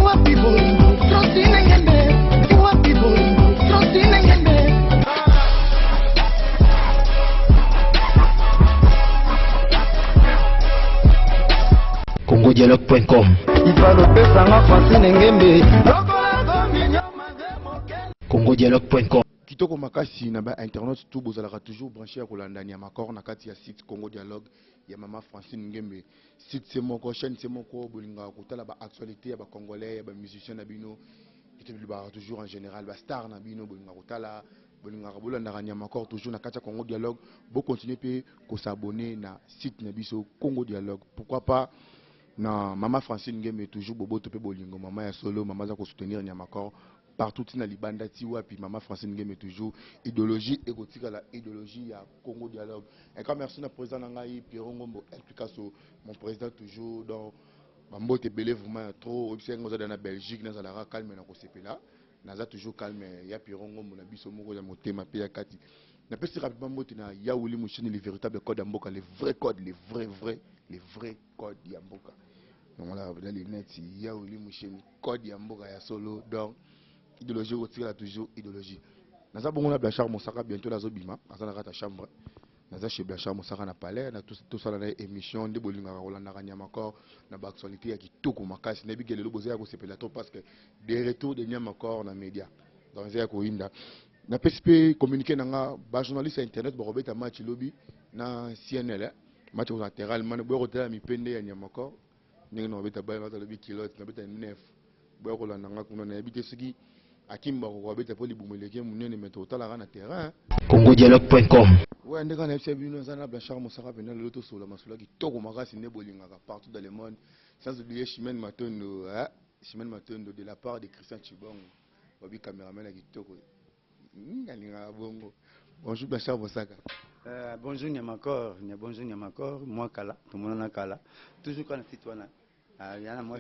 Wapi bolingo Francine Ngembe? Wapi bolingo Francine Ngembe? congodialogue.com. Ifalopesanga Francine Ngembe. congodialogue.com. Kitoko makasi na ba internautes tout bozalaka toujours branché ya kolanda Niamakor na kati ya site Congo Dialogue ya mama Francine Ngembe. Site se moko, chaîne se moko, bolingaka kotala ba actualité ya ba congolais, ya ba musiciens na bino. Tolobaka toujours en général ba star na bino bolingaka kotala, bolingaka bolandaka Niamakor toujours na kati ya Congo Dialogue. Bo continuer pe ko s'abonner na site na biso Congo Dialogue. Pourquoi pas na mama Francine Ngembe toujours boboto pe bolingo mama ya solo, mama za ko soutenir Niamakor partout tina libanda ti wapi. Mama Francine Ngembe toujours idéologie ekotikala idéologie ya Congo Dialogue. Un grand merci na président na ngai Pierrot Ngombo El Picasso, mon président toujours. Donc bambote ebele vraiment ya trop oyebisa ngai oza na Belgique, nazalaka calme na kosepela, naza toujours calme ya Pierrot Ngombo na biso moko ya motema pe ya kati. Napesi rapidement mbote na Yaouli Mushini, le véritable code ya mboka, le vrai code, le vrai vrai, le vrai code ya mboka. Donc voilà, dans les nets Yaouli Mushini, code ya mboka ya solo. Donc idéologie kotikala toujours idéologie. Naza bongo na Blanchard Mosaka, bientôt nazobima, aza na kati ya chambre. Naza chez Blanchard Mosaka na palais na tosala na ye émission nde bolingaka kolandaka Niamakor na ba actualité ya kitoko makasi. Nayebi ke lelo boza ya kosepela trop parce que de retour de Niamakor na média, donc eza ya koyinda. Napesi mpe communiqué na nga, ba journaliste ya internet bakobeta match lobi na CNL, eh. Match kozala latéral mane boya kotala mipende ya Niamakor ndenge na kobeta bale, alobi kilote nabeta 9, boya kolanda nga kuna. Nayebi te soki akimba kokobeta mpo libumu eleki monene, mais tokotalaka na terrain. congodialogue.com. Ouais, ndenge nayebisa bino, naza na Blanchard Mosaka mpena lelo tosolola masolo ya kitoko makasi nde bolingaka partout dans le monde, sans oublier Chimène Matondo, hein? Chimène Matondo de la part de Christian Chibongo, babi cameraman ya kitoko. Alingaka bongo. Bonjour Blanchard Mosaka. Bonjour Nyamakor, bonjour Nyamakor, moi kala, tomonana kala. Toujours quand site wana. Ah, yana moi.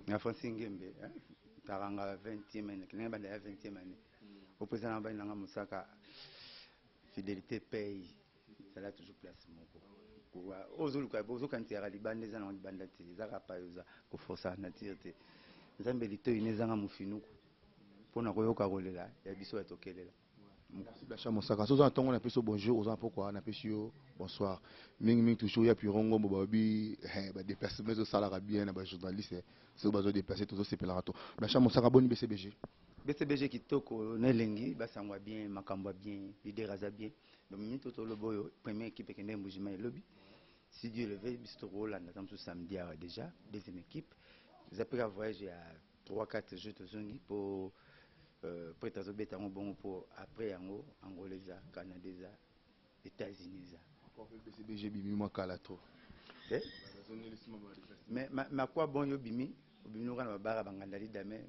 Na Francine Ngembe, hein. Taranga 20e année, kinga banda ya 20e année. Au président ba nanga Mosaka, fidélité paye. Ça là toujours place moko. Quoi, ozoluka ozokanisa libanda eza na libanda te, ezaka pa yoza ko forcer nature te. Nzambe litoyi nezanga mufinuku. Mpona koyoka kolela ya biso ya tokelela. Merci Blanchard Mosaka. Soza na ntongo napesi yo bonjour, oza na pokwa napesi yo bonsoir. Mingi mingi toujours ya Pierrot Ngombo, babi ba déplacement ezosalaka bien na ba journaliste, soki bazo déplacer tozosepelaka to. Blanchard Mosaka, boni BCBG? BCBG kitoko na elengi, basangwa bien, makambo ya bien, leader aza bien. Donc minute toloba oyo première équipe ekende Mbuji-Mayi elobi. Si Dieu le veut, biso tokolanda za mosusu samedi awa déjà deuxième équipe. Eza mpe ka voyage ya 3 4 jours tozongi po prêtre azobeta yango bongo po après yango Angola eza, Canada eza, États-Unis eza. BCBG bimi mwa kala trop. Eh? Mais ma quoi bon yo bimi obimi noka na babara bangandali dame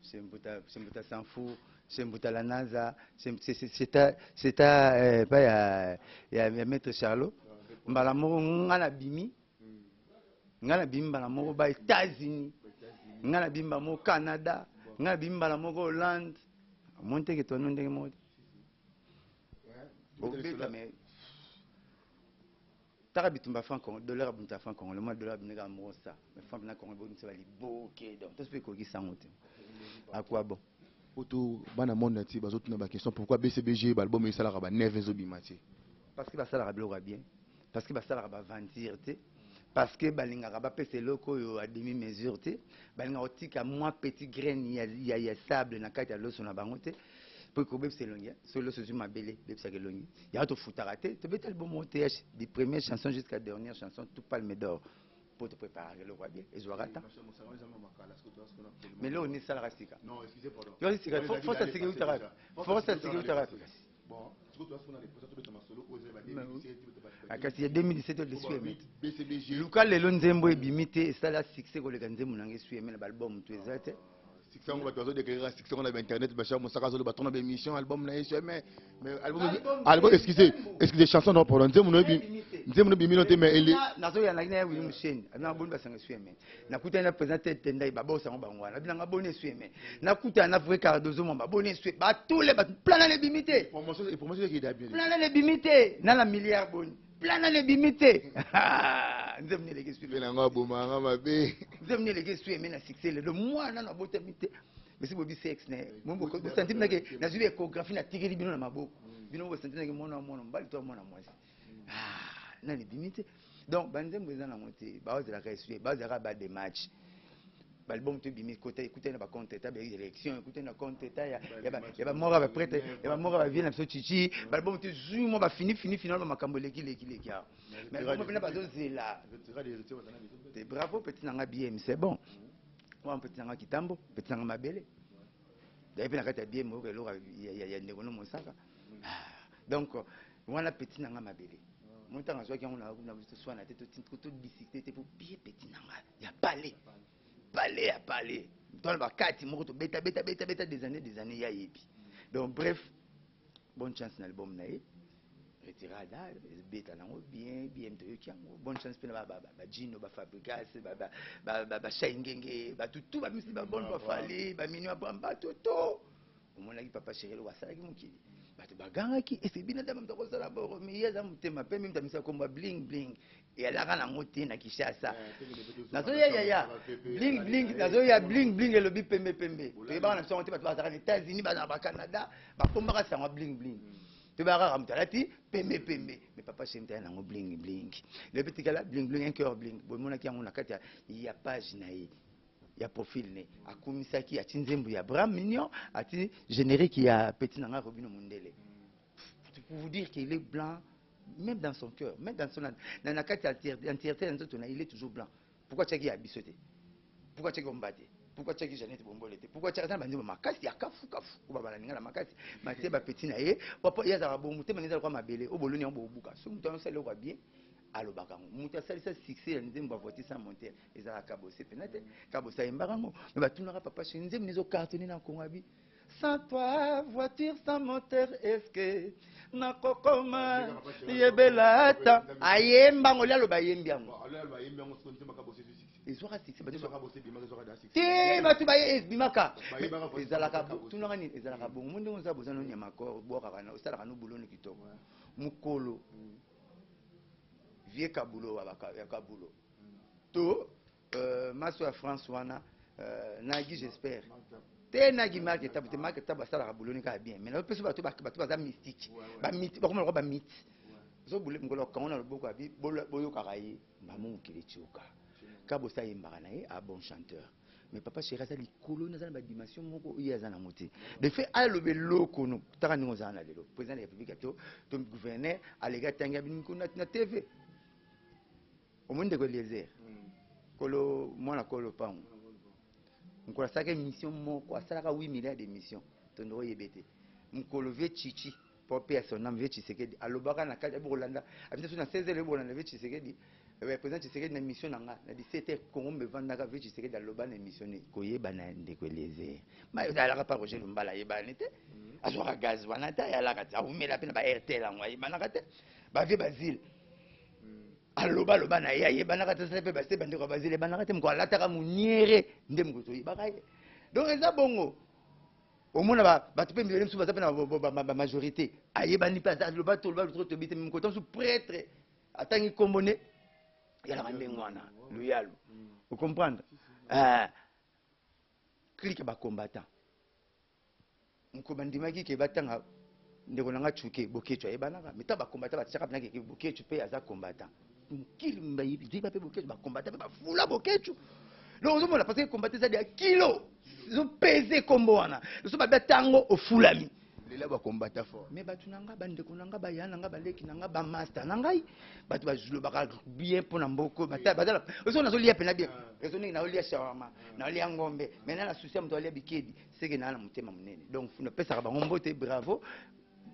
sembuta sembuta sanfu sembuta la naza c'est à pa ya maître Charlot mbala moko nga na bimi nga na bimi mbala moko ba États-Unis, nga na bimi mbala moko Canada, nga na bimi mbala moko Hollande. Omoni te ke tono ndenge moko te obeta, mais taka bitumba franc Congo dollar abunta franc Congo le mois dollar abinaka moko sa mais franc na Congo ebonisa ba liboke, donc tosi mpe ekokisa yango te, à quoi bon? Poto bana monde entier bazotuna ba question pourquoi BCBG ba album esalaka ba 9 ezobima te. Parce que basalaka biloko ya bien, parce que basalaka baventure te, parce que balingaka bapesa eloko oyo à demi mesure te, balingaka kotika mwa petit graine ya sable na kati ya loso na bango te po ekobebisa elongi. So loso ezwi mabele, ebebisaka elongi. Yango tofutaka te, tobeta album oyo th du première chanson jusqu'à dernière chanson, tout palme d'or, po topréparaka eloko ya bien, ezwaka temps. Mais eloko nini esalaka sika? Yo sika force ya sika eutaka, force ya sika eutaka. Kasi ya 2017 oyo esui luka lelo nzembo ebimi te esala succès koleka nzembo nanga esui eme na baalbum to eza te. Succès yango bato bazodéclarer succès yango na bainternet. Bachar Mosaka azoloba tona baémission album na ye so, mais album, excusez, excusez, chanson non, pardon, nzembo no ebi, nzembo no ebimi no te, mais ele Nazoyanaki na ya Wili Musheni abinanga boni basanga esui eme, nakutani na président Tete Ndai babosango bango wana abinanga boni esui eme, nakutana na vrai Cardozo Mwamba boni esui batule bato plan nana ebimi te. Promotion, promotion ekida bien. Plan nana ebimi te na milliard boni. Plan nanu ebimi te. Nzembo nini eleki Pe na nga aboma nga mabe. Nzembo nini eleki su eme na succès lelo mwana nanu abotami te. Mais bobi sexe na ye. Bo sentir na ke nazwi échographie na tikeli bino na maboko. Bino bo sentir na ke mwana mwana mobali to mwana mwasi. Ah, nani ebimi te. Donc ba nzembo eza nango te. Ba ozelaka essuie, ba ozelaka ba de match. Balbum to ebimi kota ekutani na ba contre état ba élection ekutani na contre état ya ya ba ya ba mort ya ba prêtre ya ba mort ya ba vieux na biso chichi balbum to zui mwa ba fini fini fini ba makambo eleki leki leki awa mais album mpena bazozela te. Bravo petit na nga BM, c'est bon wana. Petit na nga kitambo, petit na nga mabele daye mpe na kati ya BM oyoka eloko ya ndeko no mosaka. Donc wana petit na nga mabele mo ntango azwaki yango na toswana te, todiscute te po bie petit na nga ya pale pale ya pale twana bakati moko tobeta beta beta beta des années des années ya yebi. Donc bref, bonne chance na album na ye Retirada, ebeta nango bien bien, toyoki yango. Bonne chance mpe na bajino, bafabrigas, bashai ngenge, bato tu bamisi babone, bafali bamini abraham, bato to omonaki papa chéri eloko asalaki mokili, bato bagangaki ese bino ata moto akosala boro me ye aza motema pembe, moto amisa kombo bling bling eyalaka nango te na Kinshasa. Nazoya yaya bling bling, nazoya bling bling elobi pembe pembe, toyebaka na biso yango te. Bato bazalaka na États-Unis, bazalaka Bacanada, bakombaka sango bling bling, toyebaka kaka moto alati pembe pembe. Mais papa chéri moto aya nango bling bling lobi tikala bling bling, un cœur bling, bomonaki yango na kati ya page na ye ya profil ne akumisaki, ati nzembo ya Bram Mignon, ati générique ya petit na nga Robino Mundele, pour vous dire qu'il est blanc même dans son cœur, même dans son na kati ya entièreté ya nzoto na il est toujours blanc. Pourquoi tiaki ya biso te? Pourquoi tiaki omba te? Pourquoi tiaki Jeannette Bombole te? Pourquoi tiaki aza na banzembo makasi ya kafu kafu oyo babala ninga na makasi matie bapeti na ye papa ye azalaka bongo, motema eza lokwa mabele oyo boloni yango bobuka. Soki moto asala eloko ya bien, alobaka yango. Moto asalisa succès ya nzembo ya voiture sans moteur ezalaka Kabose mpena te. Kabose ayembaka yango, me batunaka papa chéri nzembo ezocartonne na Kongo abi sans toi, voiture sans moteur, est-ce que nakokoma yebela ata ayemba yango li aloba ayembi yango ezwaka succès te. Bato baye ebimaka ezalaka tunaka nini, ezalaka bongo mo ndenge oza boza no nyama kor bwakaka osalaka no buloni kitoko mokolo vie kabulo ya kabulo to maso ya France wana nagi j'espère te nagi marke tabu te, marke tabu asalaka buloni kaka bien, mais napesi bato bato baza mystique, bamythe bakoma lokola bamythe ozobule mokolo akango na loboko abi boyokaka ye mbamo mokili etioka kabosa ayembaka na ye a bon chanteur. Mais papa chéri aza likolo, naza na badimension moko oyo aza nango te. De fait aloba eloko no taka ndenge ozala na lelo président de la République to gouverneur aleki atangi abini na TV. Omoni ndeko Eliezer kolo mwana kolo lopango, mokolo asalaka émission moko asalaka 8 milliards d'émission, tondo oyebe te. Mokolo vie chichi po pe ya son âme vie Tshisekedi alobaka na kati abokolanda abisa so na 16 heures ebolanda vie Tshisekedi, président Tshisekedi na émission na nga na 17 heures Congo mevandaka vie Tshisekedi aloba na émission ne koyeba na ndeko Eliezer ma alaka pa Roger Lumbala ayebani te, azwaka gaz wana te, ayalaka te, awumela mpe na ba RTL yango ayebanaka te. Bavie Basile aloba aloba na ye ayebanaka te, asala mpe base bandeko ya Basile ebanaka te. Moko alataka moniere nde moko toyebaka ye. Donc eza bongo, omona bato mpe mibale mosusu baza mpe na bamajorité ayebani mpe aloba toloba to toyebi te. Mokota mosusu prêtre atangi nkombo ne yalaka ndenge wana luyalu ocomprendre clique bacombattant moko bandimaki ke batanga ndeko na nga Tshuke Boketshu ayebanaka, mais ntango bacombattant batiaka mpena keke Boketshu mpe aza combattant, mokili bayebi mpe Boketshu, bacombattant mpe bafula Boketshu. Donc ozomona parce que combattant eza ya kilo, ezopese nkombo wana so babia ntango ofulami. Lela bacombattant fort. Mais bato na nga, bandeko na nga, baya na nga, baleki na nga, bamaster na ngai, bato balobaka bien mpo na mboko oso nazolia mpena bien reso ndenge naolia shawarma, naolia ngombe, mai na susi ya moto alia bikedi seke naa na motema monene. Donc napesaka bango mbote, bravo.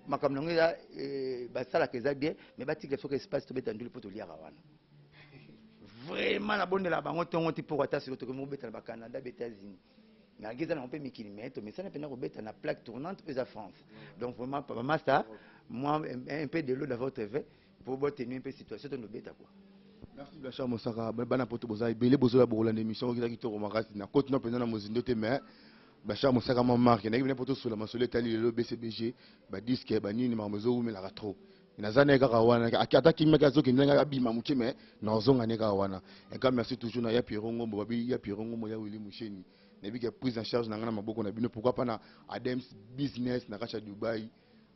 Makambo nango eza basalaka eza bien, mais batikela soki espace tobeta nduli mpo toliaka wana. Vraiment nabondelaka bango ntongo ti poko ata sikoyo tokomi kobeta na bacanada, baétats-unis, malgré eza nango mpe mikili, mais tomesana mpena kobeta na plaque tournante oyo eza France. Donc vraiment papa master, moi un peu de l'eau dans votre vin po botenue mpe situation to nobeta quoi. Merci Blanchard Mosaka. Bana poto boza ebele bozola bokolanda émission oyo eza kitoko makasi na koti no mpenza na mozindo te, mais Blanchard Mosaka mwa marke nayaki bina po tosola masolo etali lelo BCBG, badisque banini makambo ezowumelaka trop. Naza naye kaka wana, ata kimaki azokende ngai abima moke, mais nazonga ne kaka wana. Un grand merci toujours na ya Pierrot Ngombo, babi ya Pierrot Ngombo, ya Willy Musheni. Nayebi ke prise en charge na ngai na maboko na bino, pourquoi pas na Adams Business na kati ya Dubai.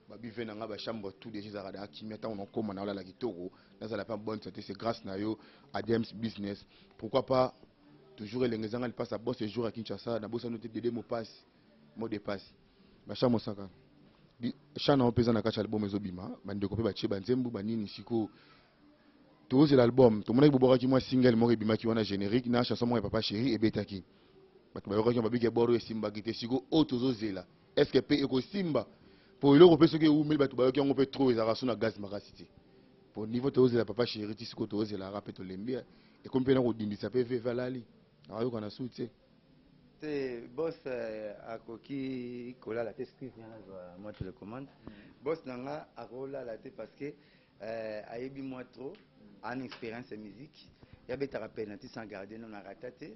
Babi ve na ngai ba chambre tout déjà ezalaka na kimia, ntango nakoma na olala kitoko, nazala pe en bonne santé, c'est grâce na yo Adams Business. Pourquoi pas toujours elenge ezanga lipasa bon séjour à Kinshasa, na bosano te Dede Mopasi, mot de passe. Ba chambre saka. Chant na yo mpe eza na kati ya album ezobima, bandeko mpe batie banzembo banini sikoyo. Tozela album, tomonaki bobwakaki mwa single moko ebimaki wana générique na chanson moko ya Papa Chéri ebetaki. Bato bayokaki babiki boro esimbaki te, sikoyo oyo tozozela est-ce que mpe ekosimba? Po eloko mpe soki ewumeli bato bayoki yango mpe trop ezalaka so na gaz makasi te. Po niveau tozela Papa Chéri ti sikoyo tozelaka mpe tolembi, ekomi mpe na kodindisa mpe veve alali ayoka na su te. Te boss akoki kolala te, excuse nga nazwa mwa télécommande. Boss na nga akolala te parce que ayebi mwa trop, ana expérience ya musique, yabetaka penalty sans garder non arata te.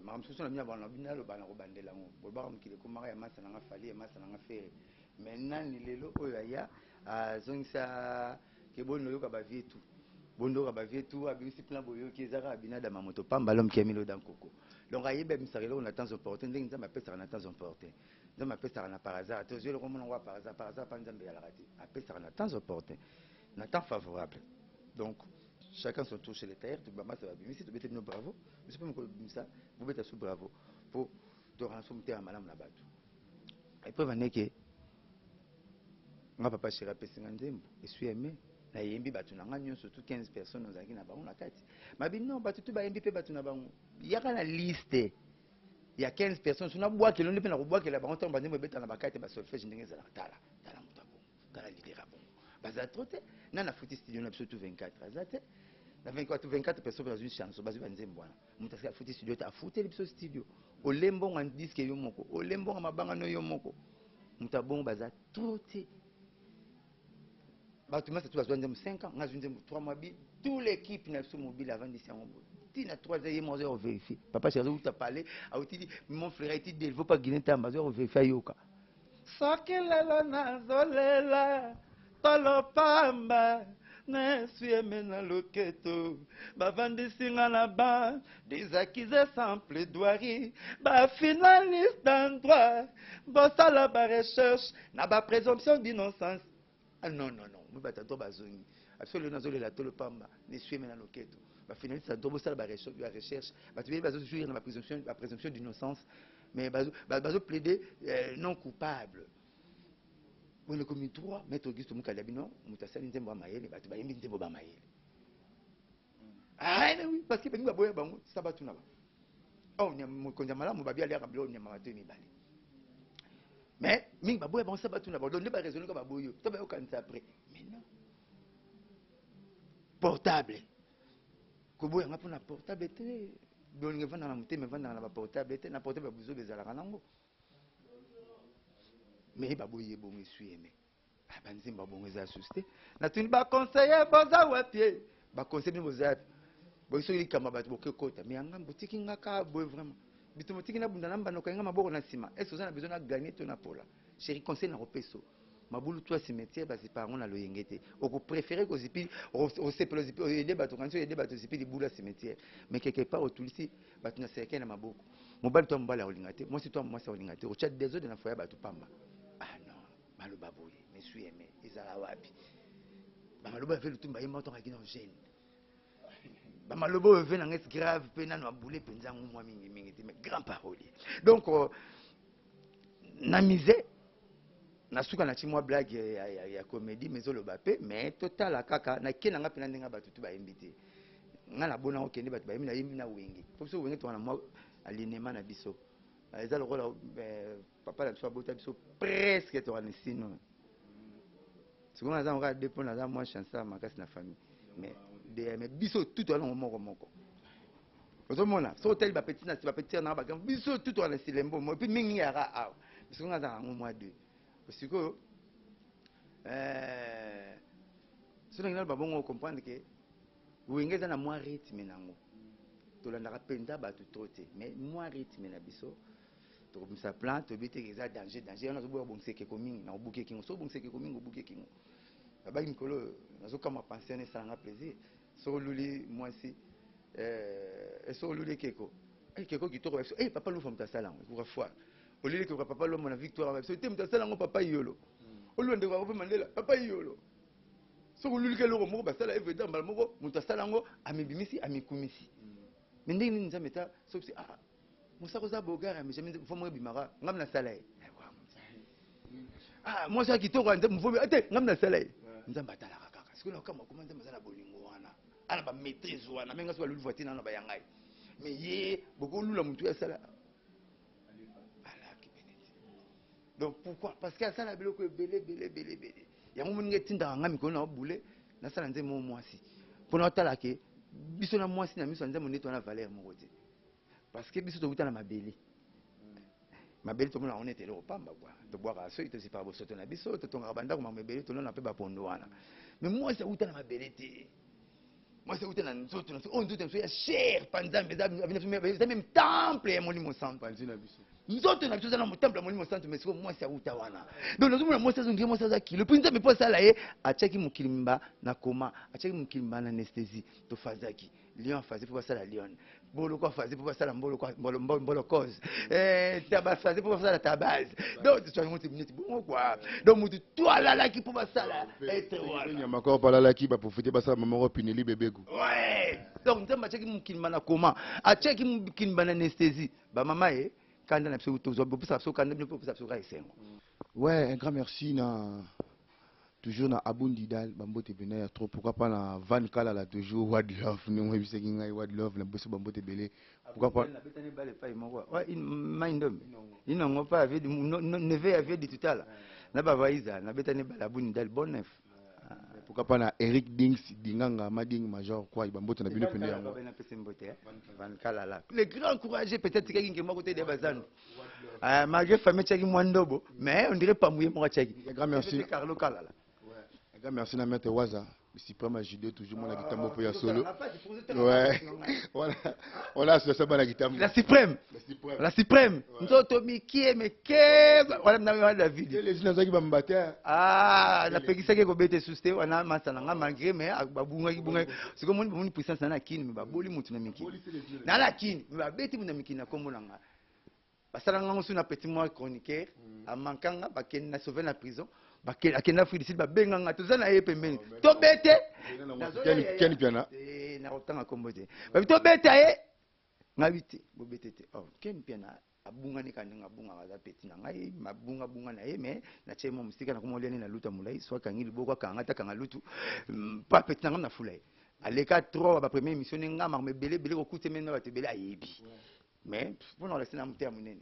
Makambo mosusu na bino bana bino aloba na kobandela yango bolobaka mokili ekomaka ya masa na nga Fally, ya masa na nga Ferre. Mais nani lelo oyo aya azongisa ke boni oyoka bavie tout, bondoka bavie tout, abimisi plan boyoki eza kaka binadama moto pamba l'homme qui a mis l'eau dans coco. Donc ayebi abimisaka eloko na temps opportun, ndenge Nzambe apesaka na temps opportun. Nzambe apesaka na par hasard te, ozwi eloko mona ngo par hasard, par hasard pa Nzambe eyalaka te, apesaka na temps opportun, na temps favorable. Donc chacun son tour chez les tailleurs, tobamasa babimisi, tobete bino bravo, biso mpe mokolo bimisa bobeta su bravo po tokana so motema malamu na bato. Epreuve aneke nga Papa Chéri apesi nga nzembo esui aimé, nayembi bato na nga nyonso tout 15 personnes ozalaki na bango na kati. Mabi non, bato tu bayembi mpe bato na bango yaka na liste ya 15 personnes so nabwakela nde mpe na kobwakela bango ntango banzembo ebeta na bakati ya basolfège ndenge ezalaka. Tala tala moto ya bongo, tala leader ya bongo, baza trop te. Na nafuti studio na biso tu 24 aza te na 24, 24 personnes bazwi chanson, bazwi banzembo wana. Moto asika afuti studio te, afuteli biso studio, olembonga disque yo moko, olembonga mabanga no yo moko. Moto ya bongo baza trop te. Bato masa tu bazwa nzembo 5 ans, nga azwi nzembo 3 mois, bi tout l'équipe na biso mobile avandisi yango boye ntina 3 ye moko azoya kovérifie. Papa Chéri azouta parler, auti mon frère aiti Delvo pa Guinée Tamba, azoya kovérifie ayoka soki lelo nazolela tolopamba nesuyeme na loketo, bavandisi nga na ba des accusés sans plaidoirie, bafinaliste en droit, bosala barecherche na baprésomption d'innocence. Ah, non non non, mi bato ya droit bazongi biso lelo nazolela tolopamba nesuyeme na loketo, bafinaliste en droit, bosala barecherche, bato beye bazojouir na baprésomption d'innocence, mais bazoplaide non coupable. Bono komi droit, maître Auguste Mukali ya bino, moto asali nzembo ya mayele, bato bayembi nzembo ba mayele. Ah oui, parce que bangi baboya bango sa bato na ba oh mokonzi ya malamu babi aliaka biloko nyama bato mibale, mais mingi baboya bango sa bato na bango nde baraisonne ka baboyi yo to bayokanisa après. Mais non, portable koboyanga mpona portable te, bolingo evandaka na motema, evandaka na baportable te, na portable ya buzoba ezalaka nango. Mais baboyi ebongo esuyeme banzembo ya bongo eza susu te. Natuni baconseiller boza wapi? Baconseiller bino boza wapi? Boyi soki likambo ya bato boke kota, mais yanga botiki nga kaka boye vraiment. Biso botiki na bunda na mbanda okangi maboko na nsima. Est-ce oza na besoin na gagner to na pola? Chéri, conseil na kopeso mabulu to cimetière bazipa yango na loyenge te. Okopréféré kozipi, osepela ozipi oyede bato, kanisi oyede bato ozipi libulu ya cimetière, mais quelque part otulisi bato na cercueil na maboko. Mobali to mobali akolinga te, mwasi to mwasi akolinga te, otya désordre na foyer bato pamba. Ah non, maloba boye mesui aimé ezala wapi? Bamaloba ave lutumba ye moko tongaki na gêne, bamaloba oyo ve nanga grave mpe nano abule mpenza yango mwa mingimingi te, mais grand parolier. Donc na mise na suka na ti mwa blague ya comédie, mais ezoloba mpe. Mais totala kaka nake na nga mpena ndenge bato tu bayembi te. Nga nabona okende bato bayembi, nayembi na Wenge po biso Wenge toka na mwa alinema na biso, eza lokola papa na biso abota biso presque toka na sino. Sikoyo naza kaka de mpo naza mwa chanceur makasi na famille, mais biso tout toza nango moko moko. Ozomona soki otali bapeti na bapeti na bagrand, biso tout toza na silembo mo, et puis mingi yaka awa biso nga azaka yango mwa deux. Sikoyo soki nangi naloba bongo, comprendre ke Wenge eza na mwa rythme nango, tolandaka mpenza bato trop te, mais mwa rythme na biso tokobimisa plan. Toyebi te eza danger, danger wana azoboya kobongisa ekeko mingi na obuki ekingo. Soki obongisa ekeko mingi, obuki ekingo. Babaki mikolo oyo nazokamwa pension esala nga plaisir. Soki oluli mwasi eh, soki oluli ekeko ekeko kitoko ba biso eh papa Lufa moto asala yango ekoka foire. Oluli ekeko papa Lombo na victoire ba biso te moto asala yango papa Iyolo. Olula ndeko yango mpe Mandela papa Iyolo. Soki oluli ka eloko moko basala eveda mbala moko moto asala yango amibimisi amikumisi. Mais ndenge nini Nzambe ta soki ah mosaka oza bogara mais jamais mpo moko ebimaka ngam nasala ye. Ah mwasi ya kitoko nzambe mvomi te ngam nasala ye. Nzambe atalaka kaka. Sikoyo nakamwa koma Nzambe aza na bolingo wana. Ana ba maîtrise wana. Mais nga soki baluli voiture nano ba ya ngai. Mais ye bokolula motu asala. Alaki beneti. Donc pourquoi? Parce que asala biloko ebele ebele ebele ebele. Yango moninga etindaka ngai mikolo na obule nasala nzembo mwasi. Mpo na otala ke biso na mwasi na miso ya nzambe nde wana valeur moko te. Parce que biso towuta na mabele. Mabele tomona yango neti eloko pamba kwa. Tobwakaka soyi, tozipaka bosoto na biso, totongaka bandako makambo ebele, tolona mpe bapondo wana. Mais mwasi awuta na mabele te. Mwasi awuta na nzoto na biso. Oyo nzoto na biso ya cher pa Nzambe, eza meme temple ya Molimo Santu. Panzi na biso. Nzoto na biso eza na temple ya Molimo Santu, mais sikoyo mwasi awuta wana. Donc nazomona mwasi azongi, mwasi aza kilo. Puis Nzambe mpo asala ye, atiaki mokili mba na coma, atiaki mokili mba na anesthésie. Tofazaki. Lion afaze mpo basala lion, boloko afaze mpo basala mbolokose, taba afaze mpo basala tabase. Donc tozwangi neti neti bongo quoi. Donc motu to alalaki mpo basala ete wana. Nyama kor balalaki baprofite basala mama moko Pineli Bebegu. Ouais. Donc Nzambe atiaki mokili na coma, atiaki mokili na anesthésie. Ba mama ye kanda na biso tozwa bopesa biso kanda bino mpe bopesa biso kaka esengo. Ouais, un grand merci na toujours na Abou Ndidal, bambote pena ya trop. Pourquoi pas na Van Kalala toujours Wad Love, ndenge oyebisaki ngai Wad Love na biso bambote ebele. Pourquoi pas nabetani bale epai moko wa mai ndombe inongo pa avedi neve avedi tutala na bavaiza nabetani bale Abou Ndidal bon neuf. Pourquoi pas na Eric Dings Dinganga Mading Major quoi bambote na bino pene yango. Napesi mbote Van Kalala le grand courageux peut-être tikaki nkemba kote de bazando. Malgré famille tiaki mwa ndobo mais on dirait pamouye moko tiaki. Un grand merci. Carlo Kalala. Ouais. Un grand merci na maître Waza, suprême à judo toujours mwana kitambo po ya solo. Ouais. Voilà. Voilà c'est ça bana kitambo. La suprême. La suprême. La suprême. Nzoto mikie meke voilà na wa David. Les nazaki ba mbata. Ah, na pekisaki ko bete suste wana masa na nga malgré mais babungaki bungaki. C'est comme moni puissance na kini mais baboli mutu na miki. Na la kini, mais babeti mutu na miki na kombo na nga. Basala nga mosu na petit moi chroniqueur, amankanga bakende na sauver na prison, bakende akende Afrique du Sud babenga nga toza na ye pembeni. Tobete. Ken Piana. Eh, na kotanga kombo te. Babi tobeta ye. Ngabi te, bobete te. Oh, Ken Piana abungani ka ndenge abungaka aza petit na ngai, mabunga bunga na ye mais na tie mwa mosika na komolia ne na luta molai, soit akangi liboko akanga ta kanga lutu. Pa petit na ngai na fula ye. Aleka trop ba première émission ne nga makambo ebele ebele kokuta meme na bato ebele ayebi. Mais mpona kolakisa na moto ya monene.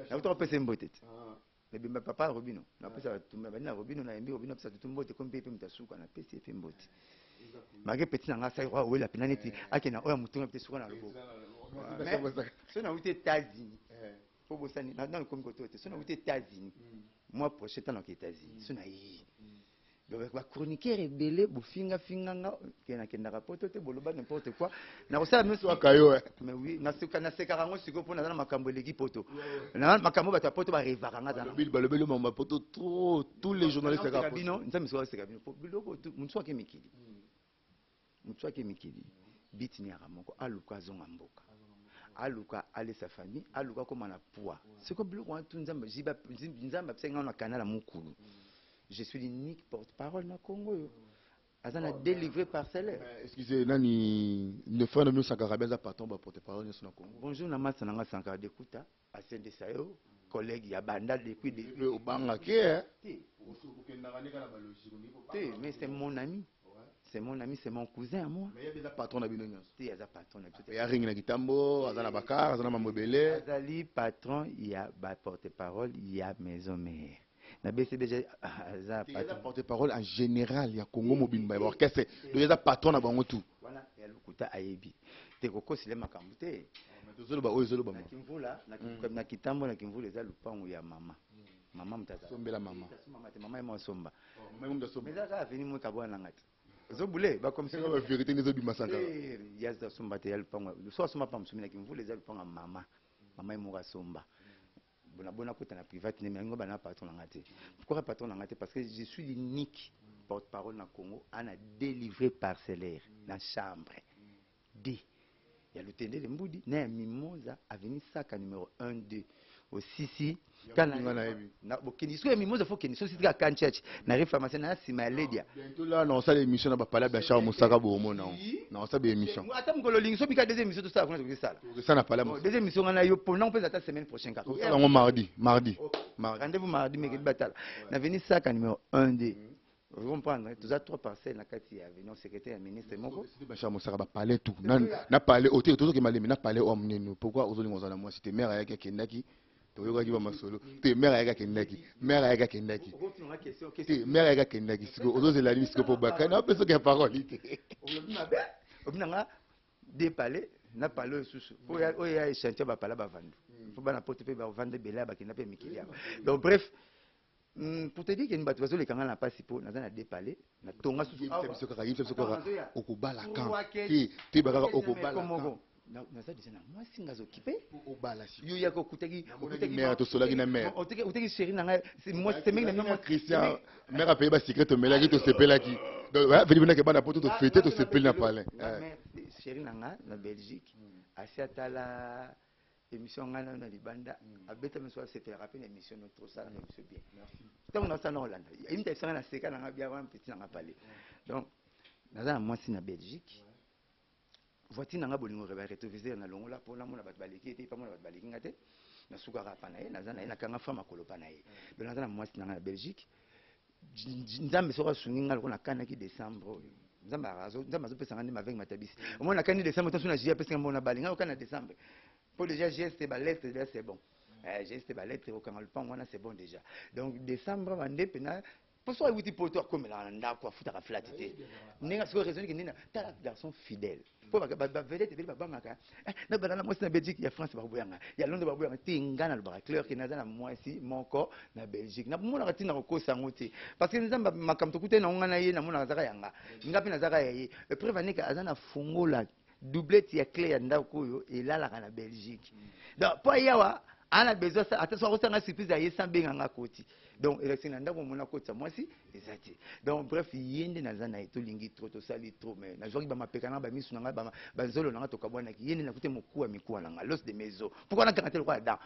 Nakuta kopesa ye mbote te. Mais bemba papa Robino, napesa bato bandi na Robino, nayembi Robino, napesa tutu mbote, komi mpe mpe moto asuka, napesi ye mpe mbote. Malgré petit na ngai asali roi owela mpena neti akende na oyo ya motunga mpe suka na loboko. Mais soki nauti États-Unis, po bosani, nanu komi koto te, soki nauti États-Unis, mois prochain ntango nake États-Unis, soki naye. Donc ba chroniqueur ebele bofinga finga nga ke nakendaka poto te boloba n'importe quoi. Nakosala nyonso Swaka yo, eh. Mais oui, naseka nasekaka yango sikoyo mpo naza na makambo eleki poto. Na makambo bato ya poto ba rêvaka nga za na. Balobeli, balobeli makambo ya poto trop, tous les journalistes Naseka kaka poto. bino, Nzambe sikoyo aseka bino po biloko tout, moto ake mikili. Moto ake mikili, biti ni yaka moko aluka azonga mboka. Aluka alesa famille, aluka koma na poids. Sikoyo biloko wana tout Nzambe, ziba, Nzambe apesaki nga na canal ya mokulu. Je suis l'unique porte-parole na Congo yo. Aza na délivré parcellaire. Mais excusez, nani le frère de nous Sankara Benza patron ba porte-parole nyonso na Congo. Bonjour na masa na nga Sankara Dekuta, asende sayo collègue ya banda depuis depuis. Le obanga ke hein. Te. Okendaka ndeka na ba logique, olingi ko Te, mais c'est mon ami. C'est mon ami, c'est mon cousin à moi. Mais il y a déjà patron na bino nyonso. Te, aza patron na biso. Ya ring na kitambo, aza na bakar, aza na mambo ebele. Azali patron ya ba porte-parole ya maison mère. Na BCBG, aza Te, aza patron. porte-parole en général ya Congo mobimba ya orchestre. Donc aza patron na bango tout. Wana ya lokuta ayebi. Te kokosile makambo te. Mais tozoloba oyo ezoloba Na mo. Kimvula, na Kitambo, na Kimvula eza lupango ya mama. Mama moto aza. Sombela mama. Te, mama te, mama ye mo asomba. Oh, mama ye mo asomba. Mais eza kaka avenue moko kabwana na nga te. Ozobule, ba comme Eza ba vérité nde ezobima Sankara. Eh, ya za somba te ya lupango. So asomba pa mosomi na Kimvula eza lupango ya mama. Mama ye moko asomba. Bona bona kota na private ne mais ngo bana patron na nga te. Pourquoi patron na nga te? Parce que je suis l'unique Porte parole na Congo ana délivrer parcellaire na chambre D ya Lutendele Mbudi na ya Mimoza, avenue Saka numéro 1 2 osisi. Nga nayebi. Bokende soki ya Mimoza, fo kende soki sika kan church na rue pharmacien na nsima ya Ledia. Bientôt là naosala émission na bapala Blanchard Mosaka, boomona naosala baémission. Ata mokolo olingi, so bika deuxième émission tosala kuna, tokosala. Tokosala na pala. Bon, deuxième émission nga na yo mpona mpenza ata semaine prochaine kaka. Tosala yango mardi, mardi, mardi. Rendez-vous mardi meke batala na avenue Saka numéro 1 d, vous comprendre? Toza trois parcelles na kati ya avenue, secrétaire ya ministre moko. Blanchard Mosaka, bapalais tout na palais oyo te, tozoke malemi na palais oyo monene. Pourquoi ozolinga ozala mwasi te? Mare ayaki, akendaki, toyokaki bamasolo te. Mare ayaki, akendaki, mare ayaki, akendaki te, mare ayaki, akendaki. Sikoyo ozozela nini sikoyo? Mpo baka na apesoki ya parole te. Olobi mabe, obi nanga deux palais na palais oyo susu oyo ya échantillon, bapala bavandu mpo bana poto mpe bavanda ebele ya bakenda mpe mikili awa. Donc bref, pour te dire ke bato bazoleka nga na mpasi mpo naza na deux palais, natonga susu. Yebisa biso kaka, yebisa biso kaka, okobala kan te? Te, bakaka okobala kan? Moko naza deja na mwasi, nga azokipe. Obala si yo yaka okutaki. Mare, tosolaki na mare. Okutaki chéri na ngai, mwasi semeki na nga Christian, mare apeye basecret, tomelaki, tosepelaki. Donc veni venaki bana poto, tofete, tosepeli na palais. Chéri na nga na Belgique asi atala émission ngai nayo na libanda, abeta miso, asepelaka mpe na émission no, tosala na émission bien. Ntango nasala na kolanda imita esanga na seka nanga bia wana petit nanga pale. Donc naza na mwasi na Belgique, voiture nanga bolingo ba rétroviseur na longola mpo namona bato baleki ye te, mpo amona bato baleki nga te. Nasukaka pa na ye, naza na ye, nakanga fra makolo pa na ye. Donc naza na mwasi nanga na Belgique. Nzambe soki asungi nga, lokola nakanaki décembre oyo, Nzambe azopesa nga nde mavenge matabisi. Omoni, nakani décembre to so na juillet apesi nga mbona bali nga okani na décembre, mpo déjà geste balettre déjà c'est bon. Geste balettre, kokanga lupango wana, c'est bon déjà. Donc décembre bande mpena, mpo soki awuti poto, akomelaka na ndako, afutaka flat te. Ndenge sikoyo raisonne ke ndenge tala garçon fidèle, mpo bavedette ebele babangaka nabala na mwasi na Belgique, ya France baboyanga, ya Londres baboyanga te. Nga nalobaka clair ke naza na mwasi moko na Belgique, namonaka ntina kokosa yango te, parce que Nzambe makambo tokutani nango, nga na ye, namonaka azaka yanga, nga mpe nazaka ya ye. Preuve aneka aza na fungola doublette ya clé ya ndako oyo elalaka na Belgique. Donc mpo ayawa ana besoin ata so akosanga surprise, aye sans benganga koti. Donc elakisi na ndako omona kotisa mwasi eza te. Donc bref, ye nde naza na ye, tolingi trop, tosali trop, mais nazwaki bamapeka nanga, bamisu na ngai, banzolo na nga, tokabwanaki. Ye nde nakute mokuwa mikuwa na nga, l'os de mes os. Pourquoi nakanga te lokola dan,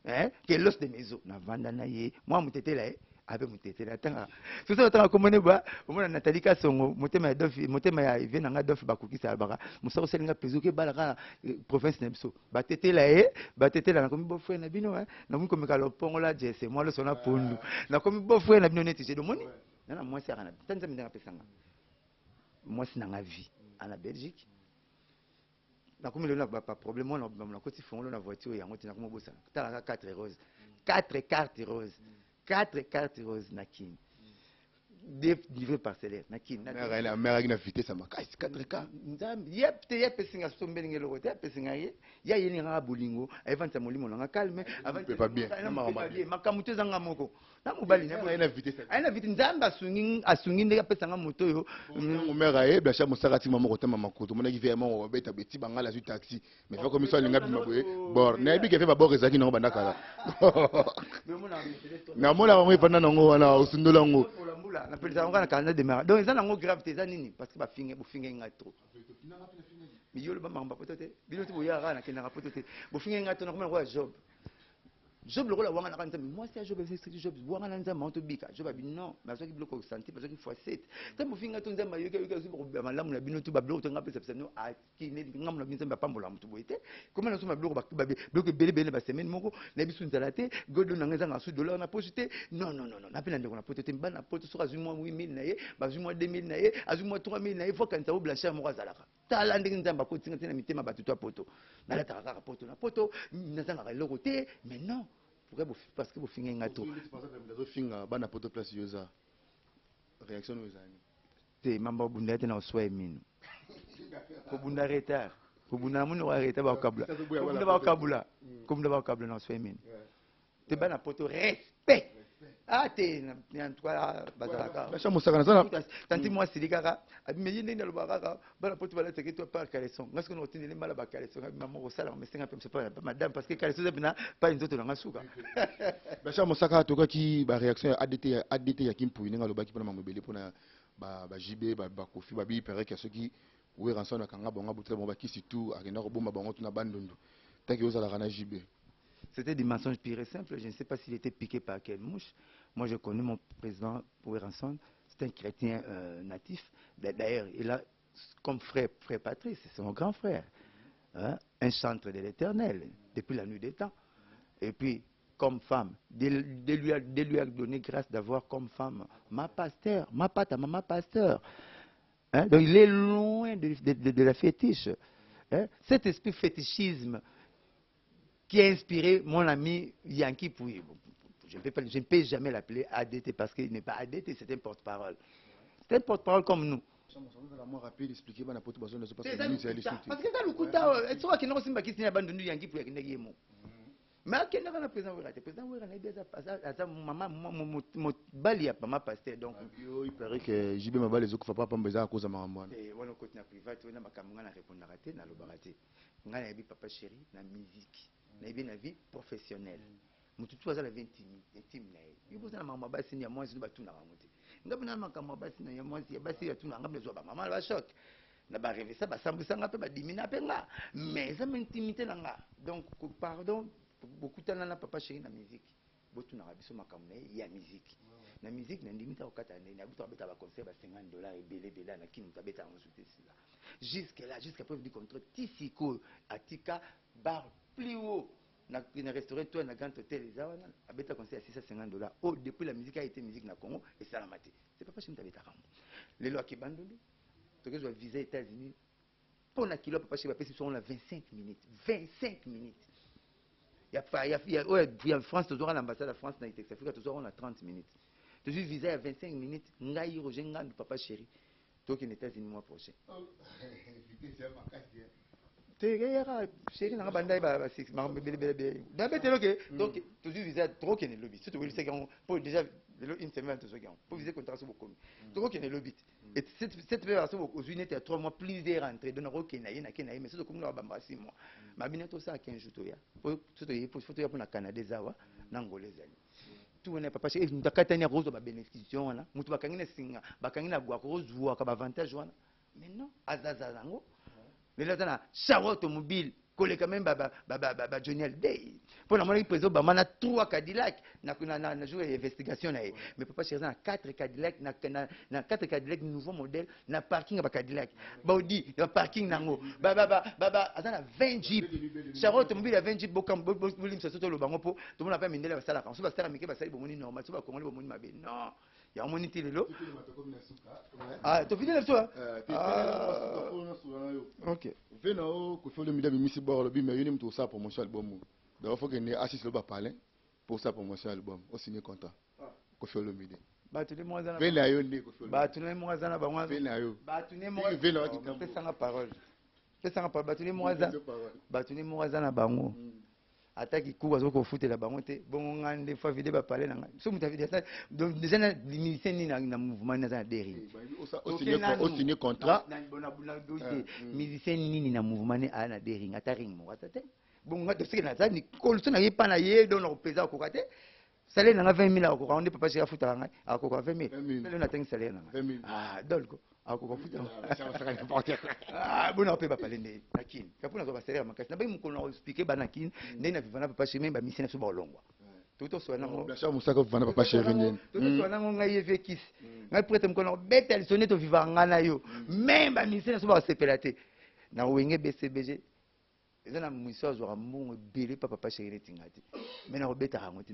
hein, ke l'os de mes os? Navanda na ye mwa motetela ye ape motetela atanga soso, atanga komone bwa omona Nathalie Kasongo, motema ya Dolphe, motema ya vie na nga Dolphe. Bakokisa alobaka mosala osalinga plaisir, okebala kaka province na biso, batetela ye, batetela. Nakomi beau-frère na bino, nakomi komeka lopongola jese mwa loso na pondu, nakomi beau-frère na bino neti jedo. Omoni, na na mwasi aka na ta Nzambe ndenge apesanga mwasi na nga vie ana Belgique. Nakomi lelo na baproblème wana, nakoti fongolo na voiture yango te, nakomi obosana. Talaka 4 rose, 4 carte rose, 4 carte rose na Kini, deux livre parcellaire na Kini. Mare aki na vitesse ya makasi, 4 k. Nzambe ye te, ye apesinga so mbelinga eloko te, apesinga ye, ye ayeli ngaka bolingo, ayevandisa molimo nanga calme. Pepa bien. Makambo te, ezanga moko na mobali. Aye na vitesse. Aye na vitesse. Nzambe asungi, asungi ndenge apesanga moto oyo. Ntango mare aye, Blanchard Mosaka atima moko tama makoto, omonaki ve moko babeta beti bangala, azwi taxi, mais fa komi so alinga bima boye bor, nayebi ke fe babor ezalaki nango banda kala. Namonaka yango efanda nango wana, osundola yango. Mbula napelisaka yango na calendrier démarre. Donc eza nango grave te. Eza nini? Parce que bafinge, bofinge ngai trop. Yo loba makambo ya poto te, bino te boyaka kaka, nakendaka poto te. Bofinge ngai to nakomona lokola Job. Job lokola wanga naka Nzambe, mwasi ya Job, Job wanga na Nzambe ango tobika. Job abi non, bazwaki biloko santé, bazwaki fois 7. Ntango bofinga to Nzambe ayoki, ayoki, azwi malamu na bino to babiloko to nga apesa pesa bino akine ngambo na bino. Nzambe apambola motu boye te. Koma nasomba biloko, biloko ebele ebele na basemaine moko, nayebi su nzala te, godo nanga ezanga su dollar na poche te. Non, non, non, non, nape na ndeko na poto te. Bana na poto, soki azwi mwa 8000 na ye, bazwi mwa 2000 na ye, azwi mwa 3000 na ye, fo akanisa o Blanchard moko azalaka. Tala ndenge Nzambe akotinga te na mitema bato to ya poto. Nalataka kaka poto na poto, nazangaka eloko te. Mais non, pourquoi? Parce que bofingai nga to. Azofinga bana poto, place yo eza, réaction oyo ezali? Te, mamba obunda te na oswa ye mino, kobunda retard, kobunda na monoko ya retard, bakabula, kobunda bakabula, kobunda bakabula na oswa ye mino te. Bana poto, respect. Ah te, en tout cas bazalaka. Blanchard Mosaka, naza na tanti mwasi sili kaka abime ye ndenge nalobaka kaka bana poto balataki to par caleçon. Nga soki nakotindeli mbala bacaleçon, nga mama kosala mesenga mpe moso pa madame, parce que caleçon eza mpena pa nzoto nanga suka. Blanchard Mosaka, tokaki baréaction ya ADT, ya ADT ya Kimpui, ndenge alobaki mpona mambo ebele mpona. Ba ba JB ba ba Koffi ba bi paraît que soki Werrason akanga bango abutela bango ba kisi tout akenda kobomba bango tout na Bandundu tant que ozalaka na JB. C'était des mensonges purs et simples, je ne sais pas s'il était piqué par quelle mouche. Moi je connais mon président Werrason, c'est un chrétien euh, natif. D'ailleurs, il a comme frère, frère Patrice, c'est son grand frère. Hein, un chantre de l'éternel, depuis la nuit des temps. Et puis, comme femme, de, de, lui, a, de lui a donné grâce d'avoir comme femme ma pasteur, ma pâte à maman pasteur. Hein? Donc il est loin de, de, de, la fétiche. Hein? Cet esprit fétichisme qui a inspiré mon ami Yankee Pouy. Je ne peux, pas, je ne peux jamais l'appeler ADT parce qu'il n'est pas ADT, c'est un porte-parole. C'est un porte-parole comme nous. Parce que eza lokuta soki akenda kosimba kisi na bandundu yanki mpo akendaki ye moko mais akendaka na président wera te président wera nayebi aza mama mobali ya mama pasteur donc yo il paraît que JB mabali ezokufa papa pamba eza akoza makambo wana eh, wana okoti na private wana makambo ngai na répondaka te nalobaka te ngai nayebi papa chéri na musique nayebi na vie professionnelle motu tu aza na vie intime intime na ye yo boza na makambo ya basi ya mwasi batunaka yango te ngai mpe na makambo ya basi na ya mwasi ya basi batunaka ngai mpe nazwa bamama na bachoc na barevesa basambwisa nga mpe badimina mpe nga mais eza ma intimité na nga donc pardon bokutana na papa chéri na musique botunaka biso makambo na ye ya musique na musique nandimi ta kokata ndenge nabuta abeta baconcert ba 50 dollars ebele ebele na kini moto abeta yango te sila jusque là jusqu'à preuve du contraire ti sikoyo atika bar plus haut na, na restaurant toi na grand hôtel eza wana abeta concert ya 650 dollars oh depuis la musique a été musique na Congo esalama te c'est papa chéri moto abetaka yango lelo akebandundu tokezwa visa États-Unis mpo na kilo papa chéri bapesi biso yango na 25 minutes 25 minutes ya, ya, ya, oyo ya France tozwaka na ambassade ya France na Itex Africa tozwaka na 30 minutes tozwi visa ya 25 minutes ngai Roger Ngandu papa chéri tokende États-Unis mois prochain te eyaka chéri nanga bandai makambo ebele ebele ebele nabetelo ke donc tozwi visa tokokende lobi so towelisaki yango mpo déjà lelo une semaine tozwaki yango mpo visa contrat so bokomi tokokende lobi te et cette mpe so ozwi neti ya 3 mois plusieurs entrée donc nakokende na ye nake na ye mais so tokomi na babamba 6 mois mabina tosala 15 jours toya po so toye po toya mpo na Canada eza awa na Angola ezali tu wana papa chéri moto akatani akozwa babénéfiction wana moto bakangi na singa bakangi na gwaka ozwaka baavantage wana mais non azaza yango lelo aza na char automobile koleka meme bajohnny hallyday mpo namonaki président obama na 3 cadillac na, na, na, na jour ya investigation na ye mais papa chéri aza na 4 cadillac na, na, na 4 cadillac nouveau modèle na parking ya bacadillac baudi na parking nango aza na 20 jeep char automobile ya 20 jeep bolimisa so toloba yango mpo tomona mpe mindele basalaka so basala mike basali bomoni normal so bakongoli bomoni mabe non yango moni ti lelo tofini na biso ok ve na o Koffi Olomide abimisi bor alobi mais yo nde moto osala promotion album donc faut kende asisi lo bapalin pour osala promotion album osigné contrat Koffi Olomide bato nde moko ve na yo nde Koffi bato nde moko aza na bango ve na yo bato nde moko pesanga parole pesanga parole bato nde moko aza bato nde moko aza na bango ata kikuku azoki kofutela bango te bongo ngai nde fois vide bapale na ngai so moto donc déjà na musicien nini na mouvement nini aza na deri osigné contrat musicien nini na mouvement nini aya na dering ata ring moko ata te bongo ngai toseke naza nikolo so naye pa na ye donc nakopesa akoka te salaire na nga 20 000 akoka nde papa chéri afutaka ngai akoka 20 000 lelo natangi salaire na ngai ah dolko akoka futa bona mpe bapale nde na kini kapo nazwa basalaire makasi nabangi mokolo na koexplike bana kini ndenge na viva na papa chéri meme bamisi na biso baolongwa totosola nango mosaka vivana papa chéri ndeni totosola nango ngai ye vie kisi ngai prêtre mokolo na kobeta liso nde tovivaka ngai na yo meme bamisi na biso bakosepela te na wenge bcbg eza na miso azwaka mbongo ebele pa papa chéri neti nga te me nakobetaka yango te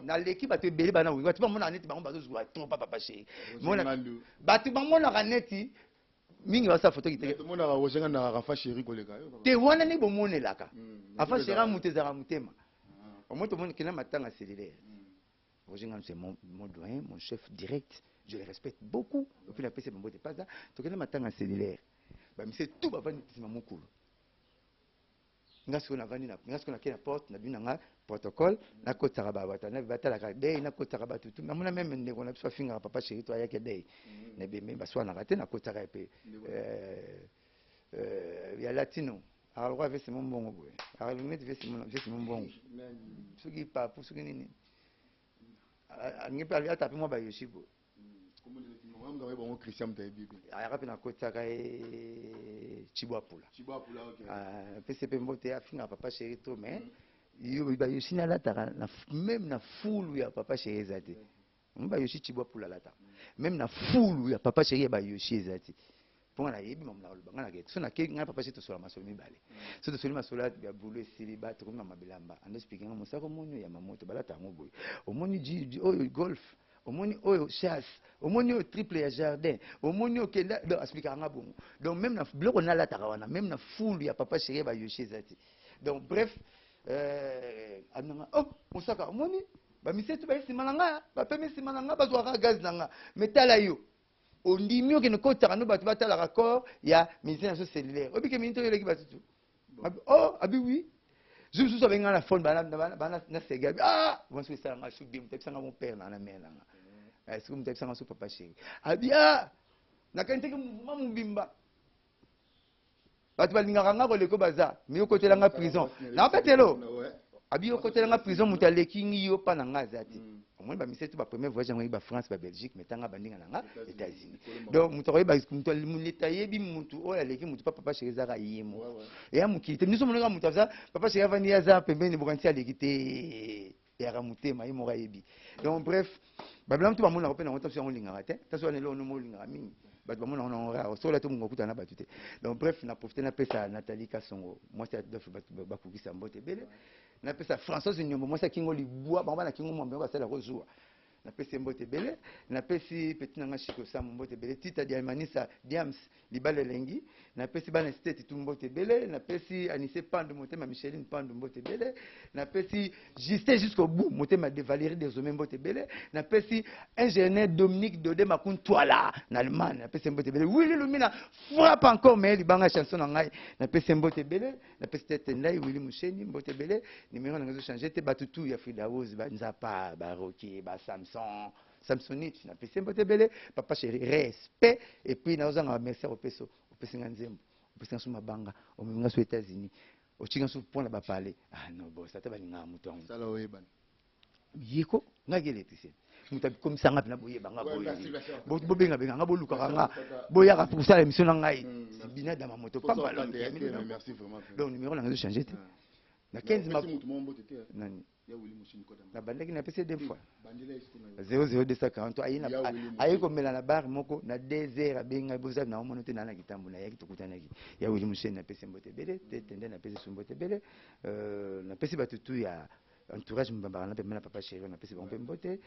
naleki bato ebele bana wenge bato bamonaka neti bango bazozwa trop pa papa chéri bato bamonaka neti mingi basala foto te wana nde bomonelaka afa chéri moto ezalaka motema omoi tomoni kenda matanga cellulaire Roger Ngandu c'est mon, mon doyen, mon chef direct. Je le respecte beaucoup. Et puis la PC Bambote pas ça. Tokende matanga cellulaire. Ba mise tout bavandi sima mokolo. Nga sikoyo navandi na nga sikoyo nakei na porte na bino na nga protocole nakotisaka bato batalaka dei nakotisaka bato tu namona meme ndeko na biso afingaka papa chéri to ayaki dei na ebembe baswanaka te nakotisaka ye mpe ya latino akalokwa vese mo mbongo boye akalongi neti vese mo mbongo soki papu soki nini alingi mpe ata mpe mwa bayoshi boye. Nga bango Christian moto ayebi bien. Ayaka mpe nakotisaka ye Chibwapula. Chibwapula, ok. Ah, pese mpe mbote, afingaka papa chéri trop, mais yo bayoshi nalataka na même na fulu ya papa chéri eza te. Bayoshi Chibwapula alataka même na fulu ya papa chéri ya bayoshi eza te, mpo nga nayebi mamu na koloba. Nga nakete so nake ngai papa chéri, tosola masolo mibale. So tosoli masolo ya bulu, esili, ba tokomi mama bilamba, ando explique nga mosaka. Omoni oyo ya mamoto, balata yango boye. Omoni oyo golf, omoni oyo chasse, omoni oyo triple ya jardin, omoni oyo kenda. Donc expliquaka nga bongo. Donc même na biloko nalataka wana, même na fulu ya papa chéri ya bayoshi eza te. Donc bref, abinanga: "Oh mosaka, omoni bamisetu baye nsima na nga, bapemi nsima na nga, bazwaka gaz na nga. Mais tala yo, ondimi okende kotaka no bato batalaka corps ya musicien na so cellulaire, obike minute oyo eleki bato tu." Oh, abi oui. Jour mosusu abengi nga na phone, bana na sega, abi: "Ah, mwasi esalanga su bien." Moto abisanga mon père na mère nanga, soki moto abisanga so papa chéri, abi: "Ah, nakanisaki mouvement mobimba bato balingaka nga koleko baza, mi okotelanga prison nakopetelo." Abi: "Okotelanga prison, moto aleki ngi yo mpa na nga aza te." Omoni bamisetu, bapremier voyage yango bafrance, babelgique, mais tanga bandinga na nga États-Unis. Donc moto akoyeba, moto leta ayebi motu oyo aleki motu mpa papa chéri ezaka ye moko eya mokili te. Miso monaka moto aza papa chéri avandi, ye aza pembeni, bokanisi aleki te, eyaka motema, ye moko ayebi. Donc bref, babila motu bamonaka mpe nango taso yango olingaka te, taso wana eloko nomo olingaka mingi, bato bamonaka nango rare, soki te mongo okutana na bato te. Donc bref, na profite napesa Nathalie Kasongo, mwasi ya Adolphe, bato bakokisa mbote ebele. Napesa Françoise Nyombo, mwasi ya Kingo Libwa, bango bana Kingo Mwambe basala kozwa, napesi ye mbote ebele. Napesi petit na nga Shiko Samu mbote ebele, Tita Diamanisa Diams libala elengi. Napesi bana state tu mbote ebele. Napesi Anise Pandu, motema Micheline Pandu, mbote ebele. Napesi Justin jusqu'au bout, motema de Valérie Desomé, mbote ebele. Napesi ingénieur Dominique Dode Makuntwala na Allemagne, napesi mbote ebele. Willy Lumina frappe encore, mais libanga chanson na ngai, napesi mbote ebele. Napesi tete ndai Willy Musheni mbote ebele. Numéro na ngai ezochange te. Bato tu ya Frida Rose, banzapa, baroki, basamson, samsonite, napesi mbote ebele. Papa chéri, respect. Et puis nazozanga merci ya kopesa. Opesi nga nzembo, opesi nga so mabanga, omemi nga so États-Unis, otinga so mpona bapale. Ah non, bos ata balingaka moto yango. Sala oyebana. Yeko ngaki électricien, moto akomisanga mpena boyebanga boye, bobengabenga nga, bolukaka nga, boyaka kosala émission na ngai binadama moto pamba. Merci vraiment. Donc numéro na ngai ezochange te na 15 nani nabandaki, napesi deux fois 00240. Aye komela na bar moko na 2 heures, abengai: "Boza na omono te?" Naa na kitambo, nayaki, tokutanaki. Ya Wili Musheni, napesi mbote ebele. Te tende, napesi su mbote ebele. Napesi bato tu ya entourage mbambaka na pembe na papa chéri, napesi bango mpe mbote.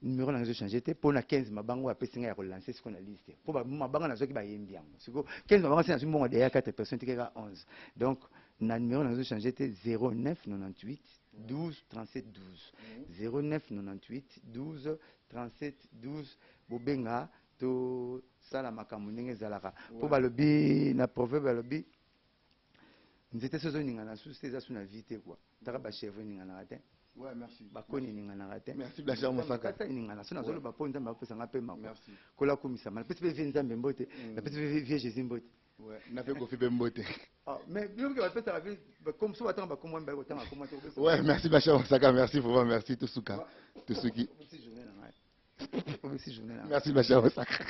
Numéro na ngai ezochange te mpo na 15 mabango apesi ngai ya kolancer siko na liste, mpo mabanga nazwaki, bayembi yango siko 15 mabanga. Se nazwi mbongo deya 4 personnes, tikeka 11. Donc na numéro na ngai ezochange te: 09 98 12 37 12, 09 98 12 37 12. Bobenga, tosala makambo ndenge ezalaka, mpo balobi na proverbe, balobi nzete so ezoningana susu te, eza su na vie te kua. Taka bachèvre eninganaka te. Ouais, merci. Bakoni eninganaka te. Merci Blanchard Mosaka. Kasa eningana so nazoloba mpo Nzambe apesanga mpe mako. Merci. Kola komisama, napesi mpe vie Nzambe mbote, napesi mpe vie Jésus mbote. Ouais, na fait Kofi mbote. Ah, mais biloko bapesaka vie comme so batanga bakomwa mibale, kotanga komwa te. Ouais, merci Blanchard Mosaka, merci vraiment, merci Tosuka. Tosuki. Opesi journée na ngai, opesi journée na ngai. Merci Blanchard Mosaka.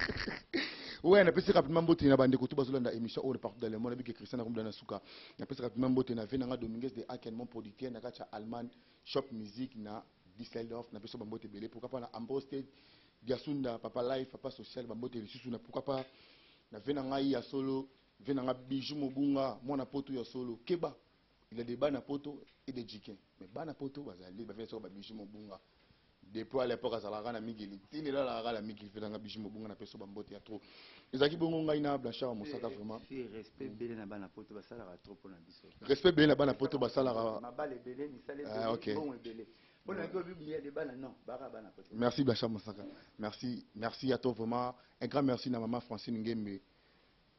Ouais, napesi rapidement mbote na bandeko to bazolanda émission oyo partout dans le monde. Nabiki Christian nakomda na suka. Napesi rapidement mbote na Venanga Dominguez de Aken, mon producteur na kati ya Allemagne, Shop Music na Düsseldorf. Napesi bambote ebele. Pourquoi pas na Ambrose State, Diasunda, Papa Life, Papa Social, bambote lisusu na pourquoi pas na ve na ngai ya solo, ve na nga Bijou Mobunga, mwana poto ya solo. Keba, il y a des bana poto et des jikin. Mais bana poto bazali, ba soko ba Bijou Mobunga. Depuis à l'époque azalaka na mikili, tini elalaka na mikili, fe nanga Bijou Mobunga, na peso bambote ya trop. Ezalaki bongo ngai na Blanchard Mosaka vraiment. Si respect ebele na bana poto, basalaka trop mpona biso. Respect ebele na bana poto, basalaka. Mabala ebele, misala Ah, ok. ebele, mbongo ebele mpona yaki obi de bana non baka bana poto. Merci Blanchard Mosaka, merci, merci à toi vraiment. Un grand merci na mama Francine Ngembe,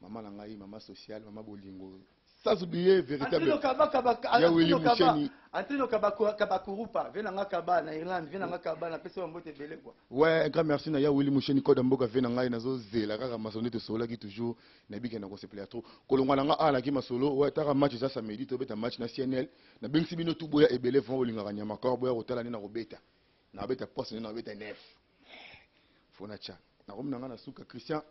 mama na ngai, mama sociale, mama bolingo, sans oublier véritable Antrino Kaba Kaba. Ya Willy Antrino Kaba. Musheni. Antrino Kaba Kabakurupa, vie nanga Kaba na Irlande, vie nanga Kaba, napesi bango mbote ebele quoi. Ouais, un grand merci na ya Willy Musheni Koda Mboka, ve na ngai nazozela kaka masolo nde tosololaki toujours, nayebi na kosepela trop kolongwa na nga awa naki masolo. Ouais, taka match eza samedi, tobeta match na CNL. Nabengisi bino tu, boya ebele vraiment, bolingaka nyama kor, boya kotala nde nakobeta, nakobeta poste nde nakobeta nef. Faut natya. Nakomi na nga na suka. Christian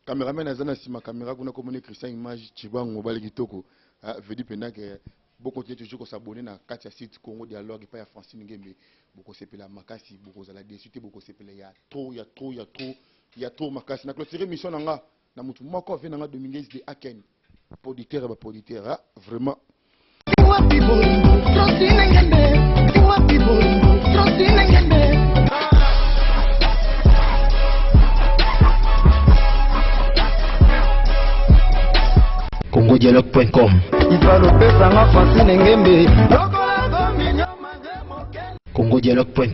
cameraman aza na nsima caméra kuna, komoni Christian image Chibango, mobali kitoko. Ah, vedi mpenza ke bokontinue toujours kosabonner na kati ya site Congo Dialogue epai ya Francine Ngembe. Bokosepela makasi, bokozala déçu te, bokosepela ya trop, ya trop, ya trop, ya trop makasi. Na clôture émission na nga na motu moko ave na nga, Dominguez de Aken, producteur ya baproducteur. Ah, vraiment. Wapi bolingo Francine Ngembe, wapi bolingo Francine Ngembe. congodialogue.com. Ifalopesanga Francine Ngembe. congodialogue.com.